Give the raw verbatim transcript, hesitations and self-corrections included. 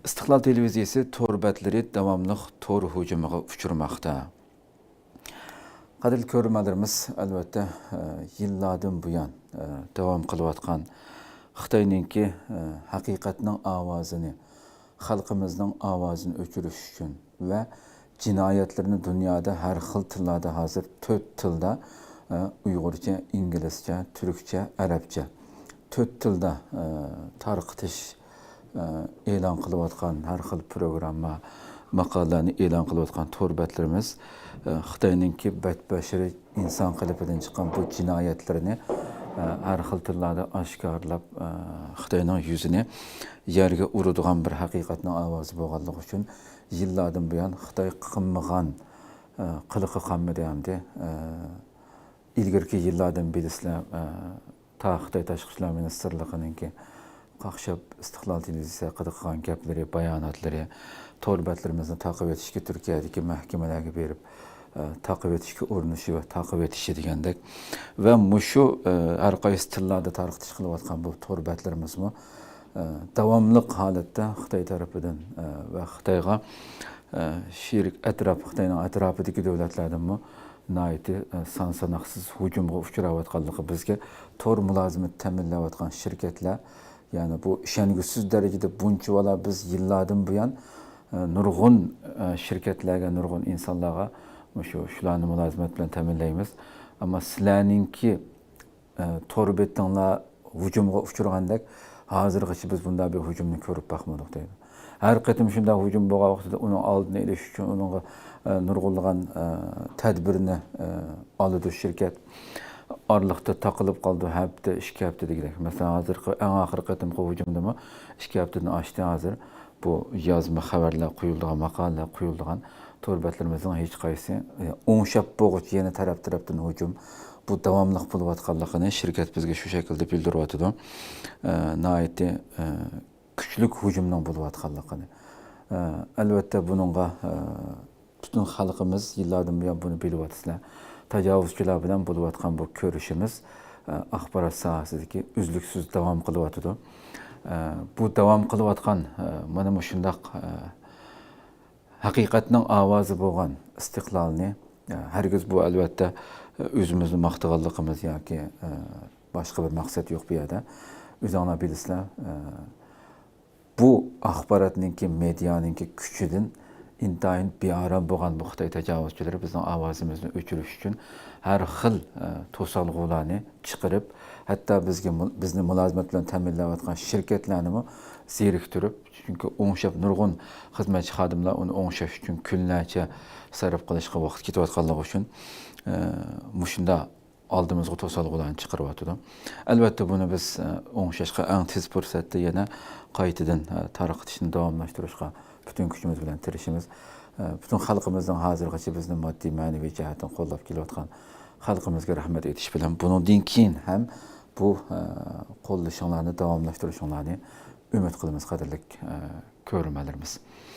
ئىستىقلال تېلېۋىزىيىسى تور بەتلىرى داۋاملىق تور ھۇجۇمىغا ئۇچرىماقتا. قەدىرلىك كۆرۈرمەنلىرىمىز، ئەلۋەتتە، ئە، يىللاردىن بۇيان، ئە، داۋام قىلىۋاتقان خىتاينىڭكى، ئە، ھەقىقەتنىڭ ئاۋازىنى، خەلقىمىزنىڭ ئاۋازىنى ئۆچۈرۈش ئۈچۈن ۋە جىنايەتلىرىنى دۇنيادا ھەر خىل تىللاردا، ھازىر تۆت تىلدا، ئە، ئۇيغۇرچە، ئىنگلىزچە، تۈركچە، ئەرەبچە، تۆت تىلدا، ئە، تارقىتىش، ئە، ئېلان قىلىۋاتقان ھەر خىل پروگرامما، ماقالىلەرنى ئېلان قىلىۋاتقان تور بەتلىرىمىز، ئە، خىتاينىڭكى بەتبەشىرە ئىنسان قېلىپىدىن چىققان بۇ جىنايەتلىرىنى، ئە، ھەر خىل تىللاردا ئاشكارىلاپ، ئە، خىتاينىڭ يۈزىنى يەرگە ئۇرىدىغان بىر ھەقىقەتنىڭ ئاۋازى بولغانلىقى ئۈچۈن، يىللاردىن بۇيان خىتاي قىلمىغان، ئە، قىلىقى قالمىدى ئەمدى. ئە، ئىلگىرىكى يىللاردىن بىلىسىلەر، ئە، تا خىتاي تاشقى ئىشلار مىنىستىرلىقىنىڭكى قاقشاپ ئىستىقلال تېلېۋىزىيىسى ھەققىدە قىلغان گەپلىرى، باياناتلىرى، تور بەتلىرىمىزنى تاقىۋېتىشكە، تۈركىيەدىكى مەھكىمىلەرگە بېرىپ، ئە، تاقىۋېتىشكە ئۇرۇنۇشى ۋە تاقىۋېتىشى دېگەندەك. ۋە مۇشۇ، ئە، ھەر قايسى تىللاردا تارقىتىش قىلىۋاتقان بۇ تور بەتلىرىمىزمۇ، ئە، داۋاملىق ھالەتتە خىتاي تەرىپىدىن، ئە، ۋە خىتايغا، ئە، شېرىك ئەتراپ، خىتاينىڭ ئەتراپىدىكى دۆلەتلەردىنمۇ ناھايىتى، ئە، سان ساناقسىز ھۇجۇمغا ئۇچراۋاتقانلىقى، بىزگە تور مۇلازىمىتى تەمىنلەۋاتقان شىركەتلەر، يەنى بۇ ئىشەنگۈسىز دەرىجىدە بۇنچىۋالا بىز يىللاردىن بۇيان، ئە، نۇرغۇن، ئە، شىركەتلەرگە، نۇرغۇن ئىنسانلارغا مۇشۇ، شۇلارنى مۇلازىمەت بىلەن تەمىنلەيمىز. ئەمما سىلەرنىڭكى، ئە، تور بېتىڭلار ھۇجۇمغا ئۇچرىغاندەك، ھازىرغىچە بىز بۇنداق بىر ھۇجۇمنى كۆرۈپ باقمىدۇق، دەيدۇ. ھەر قېتىم شۇنداق ھۇجۇم بولغان ۋاقتىدا ئۇنىڭ ئالدىنى ئېلىش ئۈچۈن ئۇنىڭغا، ئە، نۇرغۇنلىغان، ئە، تەدبىرنى، ئە، ئالىدۇ شىركەت. ئارىلىقتا تاقىلىپ قالىدۇ، ھەپتە، ئىككى ھەپتە دېگۈدەك. مەسىلەن، ھازىرقى ئەڭ ئاخىرقى قېتىمقى ھۇجۇمدىمۇ ئىككى ھەپتىدىن ئاشتى ھازىر. بۇ يازما خەۋەرلەر قويۇلىدىغان، ماقالىلەر قويۇلىدىغان تور بەتلىرىمىزنىڭ ھېچقايسى، ئە، ئوڭشاپ بولغۇچە يەنە تەرەپ-تەرەپتىن ھۇجۇم، بۇ داۋاملىق بولۇۋاتقانلىقىنى شىركەت بىزگە شۇ شەكىلدە بىلدۈرۈۋاتىدۇ. ئە، ناھايىتى، ئە، كۈچلۈك ھۇجۇمنىڭ بولۇۋاتقانلىقىنى. ئە، ئەلۋەتتە، بۇنىڭغا، ئە، پۈتۈن خەلقىمىز يىللاردىن بۇيان بۇنى بىلىۋاتىسىلەر. تاجاۋۇزچىلار بىلەن بولۇۋاتقان بۇ كۆرۈشىمىز، ئە، ئاخبارات ساھەسىدىكى ئۈزلۈكسىز داۋام قىلىۋاتىدۇ. ئە، بۇ داۋام قىلىۋاتقان، ئە، مانا مۇشۇنداق، ئە، ھەقىقەتنىڭ ئاۋازى بولغان ئىستىقلالنى، ئە، ھەرگىز بۇ، ئەلۋەتتە، ئۆزىمىزنى ماختىغانلىقىمىز ياكى، ئە، باشقا بىر مەقسەت يوق بۇ يەردە. ئۆزۈڭلار بىلىسىلەر، ئە، بۇ ئاخباراتنىڭكى، مېدىيانىڭكى كۈچىدىن ئىنتايىن بىئارام بولغان بۇ خىتاي تاجاۋۇزچىلىرى بىزنىڭ ئاۋازىمىزنى ئۆچۈرۈش ئۈچۈن ھەر خىل، ئە، توسالغۇلارنى چىقىرىپ، ھەتتا بىزگە مۇ-، بىزنى مۇلازىمەت بىلەن تەمىنلەۋاتقان شىركەتلەرنىمۇ زېرىكتۈرۈپ، چۈنكى ئوڭشاپ نۇرغۇن خىزمەتچى خادىملار ئۇنى ئوڭشاش ئۈچۈن كۈنلەرچە سەرپ قىلىشقا ۋاقىت كېتىۋاتقانلىقى ئۈچۈن، ئە، مۇشۇنداق ئالدىمىزغا توسالغۇلارنى چىقىرىۋاتىدۇ. ئەلۋەتتە، بۇنى بىز، ئە، ئوڭشاشقا ئەڭ تېز پۇرسەتتە يەنە قايتىدىن، ئە، تارقىتىشنى داۋاملاشتۇرۇشقا پۈتۈن كۈچىمىز بىلەن تىرىشىمىز. ئە، پۈتۈن خەلقىمىزنىڭ ھازىرغىچە بىزنى ماددىي، مەنىۋى جەھەتتىن قوللاپ كېلىۋاتقان خەلقىمىزگە رەھمەت ئېيتىش بىلەن، بۇنىڭدىن كېيىن ھەم بۇ، ئە، قوللىشىڭلارنى داۋاملاشتۇرۇشۇڭلارنى ئۈمىد قىلىمىز، قەدىرلىك، ئە، كۆرۈرمەنلىرىمىز.